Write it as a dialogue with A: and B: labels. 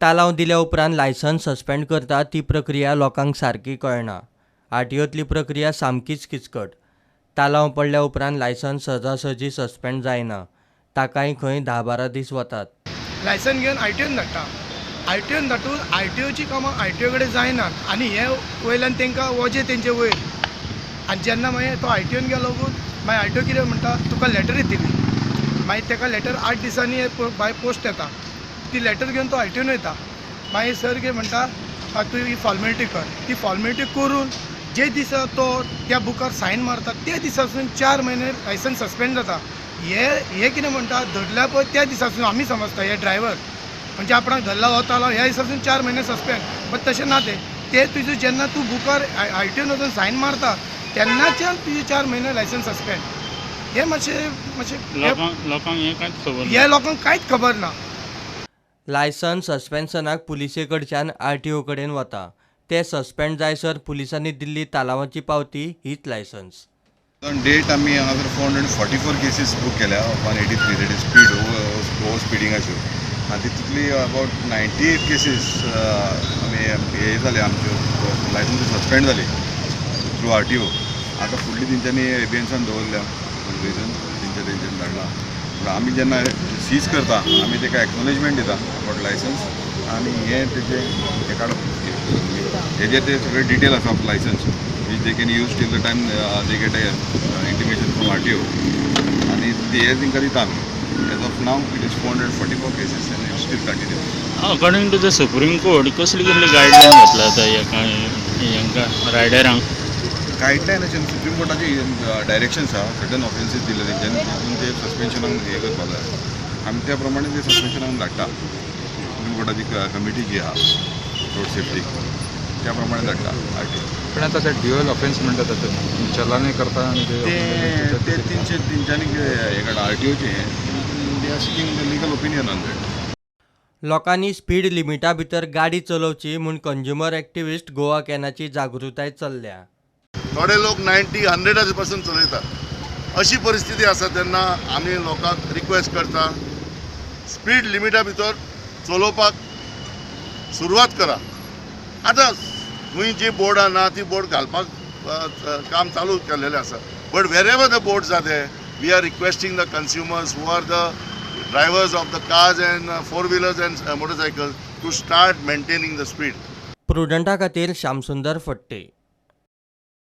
A: तालांव दिल्या उपरांत licence suspend करता ती प्रक्रिया लोकांक सारकी कळना. आरटीओंतली प्रक्रिया सामकीच किचकट. तालांव पडल्या उपरांत लायसन्स सहजासहजी सस्पेंड जायना. ताकाय खंय 10-12 दीस वतात.
B: लायसन घेवन आरटीओन धाडटा, आरटीओन धाडून आरटीओची कामां आरटीओ कडेन जायनात आनी हे वयल्यान तांकां वजें तेंचे वयर. आनी जेन्ना मागीर तो आरटीओन गेलो मागीर आरटीओ कितें म्हणटा, तुका लेटर येतली. मागीर ताका लेटर 8 दिसांनी बाय पोस्ट येता, ती लेटर घेवन तो आरटीओन वयता. मागीर सर कितें म्हणटा, तूं ही फॉर्मेलिटी कर. ती फॉर्मेलिटी करून जे दिसा तो त्या बुकार सायन मारता त्या दिसासून 4 म्हयने लायसन्स सस्पेंड जाता. हे कितें म्हणटा, धरल्या पळय त्या दिसासून आमी समजता हे ड्रायव्हर म्हणजे आपणाक धरला हो तालांव ह्या दिसासून 4 म्हयने सस्पेंड. बट तशें ना, ते तुजें जेन्ना तूं बुकार आरटीओन वचून सायन मारता तेन्नाच्यान तुजें 4 म्हयने लायसन्स सस्पेंड. हे मातशें मातशें
C: लोकांक हें कांयच खबर ना,
B: हे लोकांक कांयच खबर ना.
A: लायसन्स सस्पेन्शनाक पुलिसे कडच्यान आरटीओ कडेन वता. ते सस्पेंड जायसर पुलिसांनी दिल्ली तालांवाची पावती हीच लायसन्स.
D: डेट आमी हांगासर 444 केसीस बूक केल्या 183 that is speed over स्पिडिंगाच्यो. आनी तितूंतली अबावट 98 केसीस आमी हे जाले आमच्यो लायसन्स सस्पेंड जाली थ्रू आरटीओ. आतां फुडली तेंच्यांनी एबियन्सान दवरल्या रिजन तेंच्या तेंच्यानी धाडला. पूण आमी जेन्ना सीज करता आमी ताका एक्नॉलेजमेंट दिता अबावट लायसन्स आनी हें तेजें हें काडप हेजेर ते सगळे डिटेल आसा of licence which they can use till the time they get a intimation from RTO. आनी ते तांकां दिता आमी. As of now it is 444 cases and it still continue.
C: According to the Supreme Court कसली कसली guideline घेतला आतां हेंकां रायडरांक?
D: गायडलायनाचेर सुप्रीम कोर्टाचे डायरेक्शन्स आहा, सर्टन ऑफेन्सीस दिले तेंच्यांनी, तितून ते सस्पेन्शनाक हें करपाक जाय. आमी त्या प्रमाणे ते सस्पेन्शनाक धाडटा. सुप्रीम कोर्टाची कमिटी जी आहा रोड सेफ्टी त्या प्रमाणे धाडटा आरटीओ.
E: पण आता ते ड्युअल ऑफेन्स म्हणटात तातूंत चलानूय करता आनी
D: ते ते तेंच्यांनी हें काडला आरटीओचें हें, they are seeking the legal opinion on that.
A: लोकांनी स्पीड लिमिटा भितर गाडी चलोवची म्हूण कंज्युमर एक्टिविस्ट गोवा कॅनाची जागृताय चल्ल्या.
F: थोडे लोक 90 100 पासून चलयतात, अशी परिस्थिती आसा. तेन्ना आमी लोकांक रिक्वेस्ट करता स्पीड लिमिटा भितर चलोवपाक सुरवात करा. आतां खंय जी बोर्डां ना ती बोर्ड घालपाक काम चालू केल्लेलें आसा. But wherever the boards are there we are requesting the consumers who are the drivers of the cars and four wheelers and motorcycles to start maintaining the speed.
A: प्रुडंटा खातीर श्यामसुंदर फट्टे.